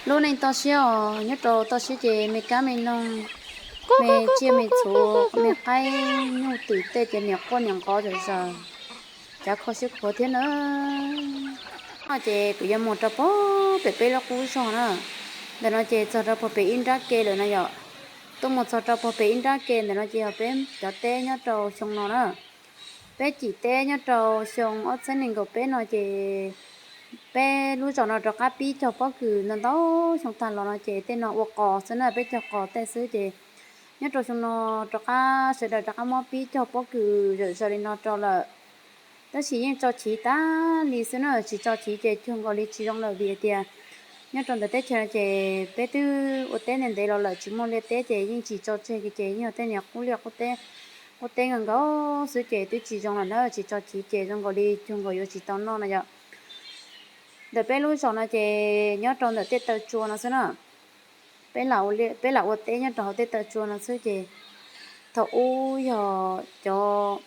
Lub neej toj siab os, nyob rau toj siab ces me kab me noog, me tsiaj me txhu, me qaib nyuj twm tej ces niam quaj niam nqov zom zaws, cav kho siab khuav thiab na. No ces kuv yuav mus rau puag pem peb lub qub zog na. Ntawm no ces txog rau puag pem ib nrab ke lawm no yom. Tuaj mus txog rau puag pem ib nrab ke ntawm no ces yog peb cov teb nyob rau xyoo no na. Peb cim teb nyob rau xyoo ob txhiab nees nkaum peb no ces peb lub zos no rov qab pib cog pob kws ntau ntau xyoo tag los no ces tej no ua qos xwb na, peb cog qos tej xwb ces nyob rau xyoo no rov qab sawv daws rov qab muab pib cog pob kws zom zaws li no rau lawm. Tab sis yeej tso chiv tag li xwb na, tsis tso chiv ces cuag nkaus li tsis zoo lawm vim tias nyob rau ntawm teb chaws no ces peb twb ua teb ntev ntev los lawm tsis muaj liaj teb ces yeej tsis tso tseg ces yeej yog tej niag qub liaj qub teb, qub teb nkaus nkaus xwb ces twb tsis zoo lawm na, tsis tso chiv ces zoo nkaus li cuag nkaus yuav tsis tau noj no yom. Ntawm peb lub zos no ces nyob rau ntawm tej taw tsua no xwb na. Peb lam ua teb nyob rau hauv tej taw tsua no xwb ces thaum ub yog cov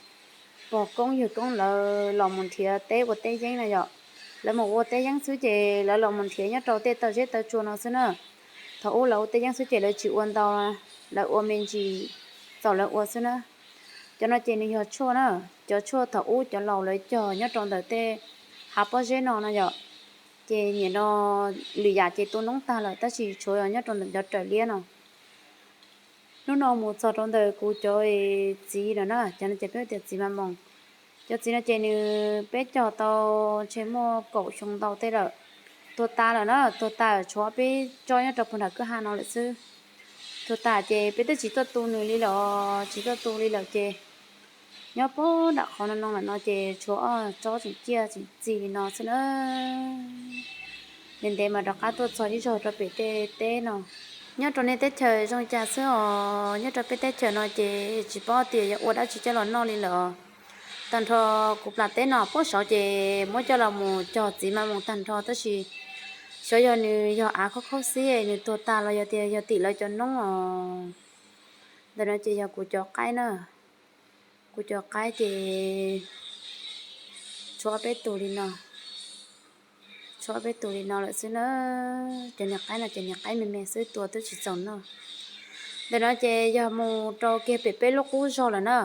pog koob yawg koob lawv los mus nrhiav teb ua teb yeeb na yom. Lawv mus ua teb yeeb xwb ces lawv los mus nrhiav nyob rau tej taw zeb taw tsua no xwb na. Thaum ub lawv ua teb yeeb xwb ces lawv tsis ua ntau, lawv ua me ntsis txaus lawv ua xwb na. Cov no ces nws yog tshuaj na, cov tshuaj thaum ub cov laus lawv cog nyob rau ntawm tej hav pob zeb no no yom. Ces nim no lwm yam ces tu noob tag lawm tab sis tshuav nyob rau ntawm cov raws liab no. Hnub no mus txog rau ntawm kuv cov txiv lawm na, cov no ces peb tias txiv ma moos. Cov txiv no ces nws peb cog tau ntshe muaj kaum xyoo ntau tej lawm. Tuag tas lawm na, tuag tas tshuav peb tsob nyob rau puag nram kwj ha no lawm xwb. Tuag tas ces peb twb tsis tuaj tu nws li lawm, tsis tuaj tu li lawm ces nyob puag nram qhov no no lawm no ces tshuav ob tsob tseem ciaj tseem txi li no xwb na. Ntev ntev mas rov qab tuaj txog ib zaug rau pem tej teb no. Nyob rau nej teb chaws zoo cas xwb os, nyob rau peb teb chaws no ces tsis paub tias yuav ua dab tsi coj los noj li lawm. Tag nrho kuv plas teb no puag saud ces muab coj los mus cog txiv ma moos tag nrho tab sis xyov yog nws yog av khaub khaub xib nws tuag tas los yog tias yog tim lawv cov noob os. Ntawm no ces yog kuv cov qaib na, kuv cov qaib ces tshuav peb tus li no, tshuav peb tus li no lawm xwb na. Cov niag qaib no ces niag qaib me me xwb tua twb tsis txaus noj. Ntawm no ces yog mus rau kiag pem peb lub qub zog lawm na.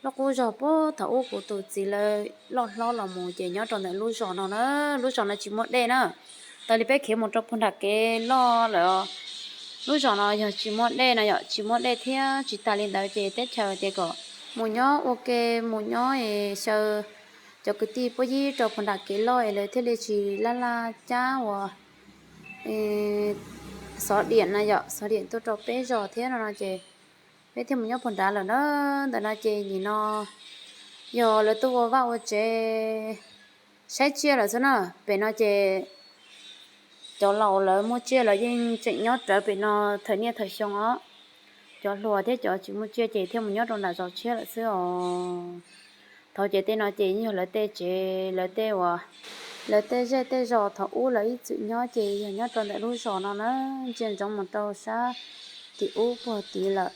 Lub qub zog puag thaum ub kuv tus txiv lawv loj hlob los mus ces nyob rau ntawm lub zos no na, lub zos no tsis muaj dej na. Tau li peb khiav mus rau puag nram kev loj lawm. Lub zos no yog tsis muaj dej no yom, tsis muaj dej thiab tsis tas li ntawd ces teb chaws tias kom mus nyob ua ke, mus nyob es xyaw cov kwv tij puab yib rau puag nram kev loj es lawv thiaj li tsis laj laj cab uas xov diam na yom, xov diam tuaj rau peb zos thiab no no ces peb thiaj mus nyob puag nrad lawm na. Ntawm no ces nim no yog lawv tuaj ua vaj ua tsev saib tsiaj lawm xwb na. Pem no ces cov laus lawv muaj tsiaj lawv yeej tseem nyob rawv pem no thawm niaj thawm xyoo os. Cov hluas thiab cov tsis muaj tsiaj ces thiaj mus nyob rau nram zos tshiab lawm xwb os. Thaum ces tej no ces yeej yog lawv tej tsev, lawv tej uas, lawv tej zej tej zos thaum ub lawv ib txwm nyob ces yog nyob rau ntawm lub zos no na, ntsia ntsoov mus rau sab tim ub puag tid lawm.